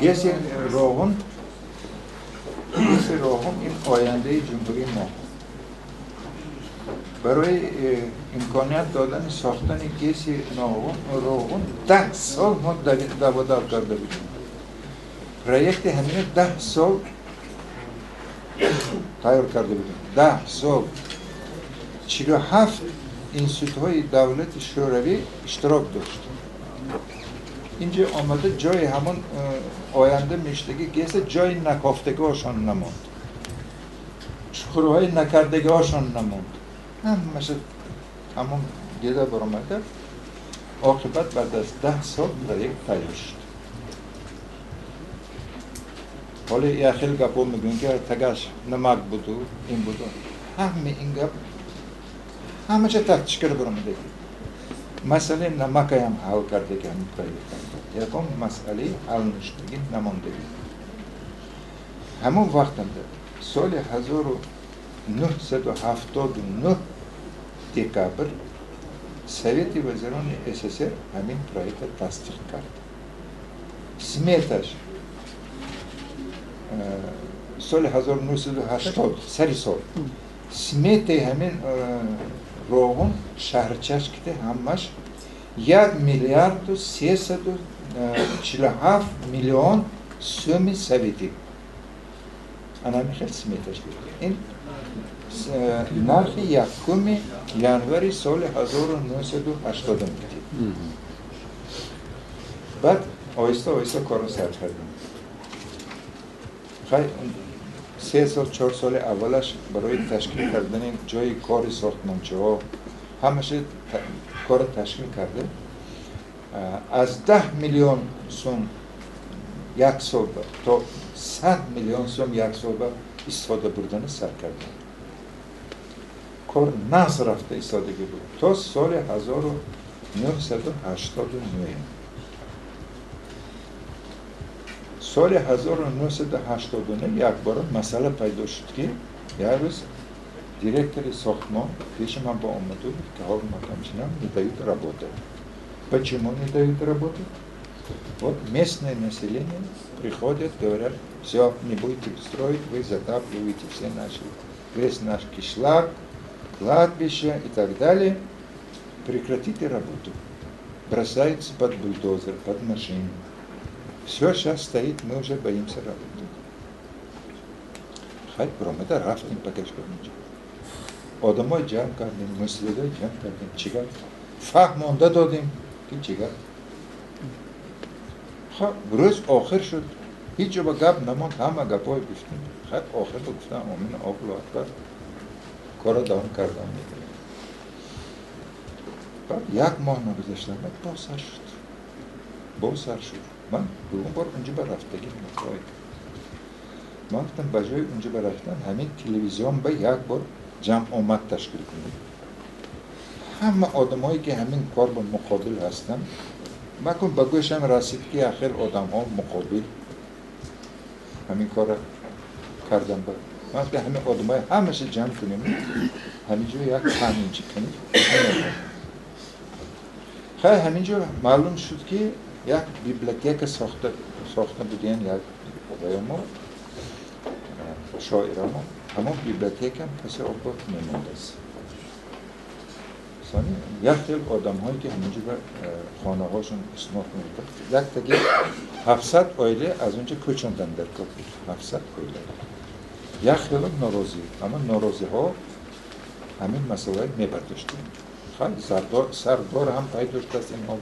ГЭСи Роғун, ГЭСи Роғун ин ояндаи ҷумҳурии мо. Барои имконият додани сохтани ГЭСи Роғун 10 сол мо даводав карда будем. Проекти ҳамина 10 сол тайёр карда будем. 10 сол 47 институтҳои давлати шӯравӣ иштирок дошт. Инҷо омада ҷои ҳамон оянда мештагӣ ГЭСа ҷои накофтагиҳошон намонд, чуқурҳои накардагиҳошон намонд, ҳамаша ҳамон дида баромада. Оқибат баъд аз 10 сол проект тайёр шуд. Ҳоло як хел гапҳо мегӯем, ки тагаш намак буду, ин буду, ҳами ин гап ҳамаша тафтиш карда баромадагӣ. Масъалаи намакаям ҳал кардаги ҳамин проект, ягон масъалаи ҳал нашудагӣ намондагӣ. Ҳамон вақтанда, соли 1979, декабр, Совети вазирони СССР ҳамин проекта тасдиқ кард. Сметаш соли 1980 сари сол, сметаи ҳамин Роғун шаҳрчашките ҳамаш 1 миллиарду 347 миллион суми советӣ. Анами хел сметаш буд. Ин нархи 1 январи соли 1980 буд. Баъд оҳиста оҳиста корро сар кардем. Хай, 3 сол, 4 соли аввалаш барои ташкил кардани ҷои кори сохтмончиҳо, ҳамаша корро ташкил карда, аз 10 миллион сум як сол то 100 миллион сум як сол ба истифода бурдани сар кардем. Кор нағз рафта истодагӣ буд то соли 1989. Соли 1989 якбора масъала пайдо шуд, ки як рӯз директори сохтмон пеши ман ба омаду гуфт, ки ҳол макамчинам не дают работать. Почему не дают работать? Вот местное население приходят, говорят: все, не будете строить, вы затапливаете все наши, весь наш кишлак, кладбище и так далее. Прекратите работу. Бросаются под бульдозер, под машину. Все сейчас стоит, мы уже боимся работать. Хай, омада рафтем пакашка. Одамой ҷамъ кардем, муслидой ҷамъ кардем, чигар фаҳмонда додем, ки чигар. Хоб, рӯз охир шуд, ҳеҷ ҷо ба гап намонд, ҳама гапҳое гуфтем. Хай, охир ба гуфтам: омин, Аллоҳу акбар, корро давом кардан мекунем. Баъд як моҳ нагузашта, баъд боз сар шуд, боз сар шуд. Ман дуюм бор унҷо ба рафтагӣ. Ман гуфтам, ба ҷои унҷо ба рафтан, ҳамин телевизион ба як бор ҷамъомад ташкил кунем, ҳама одамое ки ҳамин кор ба муқобил ҳастанд. Макун ба гӯшам расид, ки ахир одамҳо муқобил ҳамин корро кардан. Ба ман гуфтам, ҳамин одамои ҳамаша ҷамъ кунем, ҳамин ҷо як таъминчи кунем. Хай, ҳамин ҷо маълум шуд, ки як библиотека сохта будем, як мо шоирамо. Ҳамон библиотека паси обод мемондааст. Сони як хел одамҳое ки ҳаминҷо ба хонаҳошон иснод мебуд, як таги 700 оила аз онҷо кӯчондан дар кор буд, 700 оила. Як хело норозӣ, ама норозиҳо ҳамин масъалаи мебардоштем. Хай, сардор ҳам пайдо шудааст, инҳо.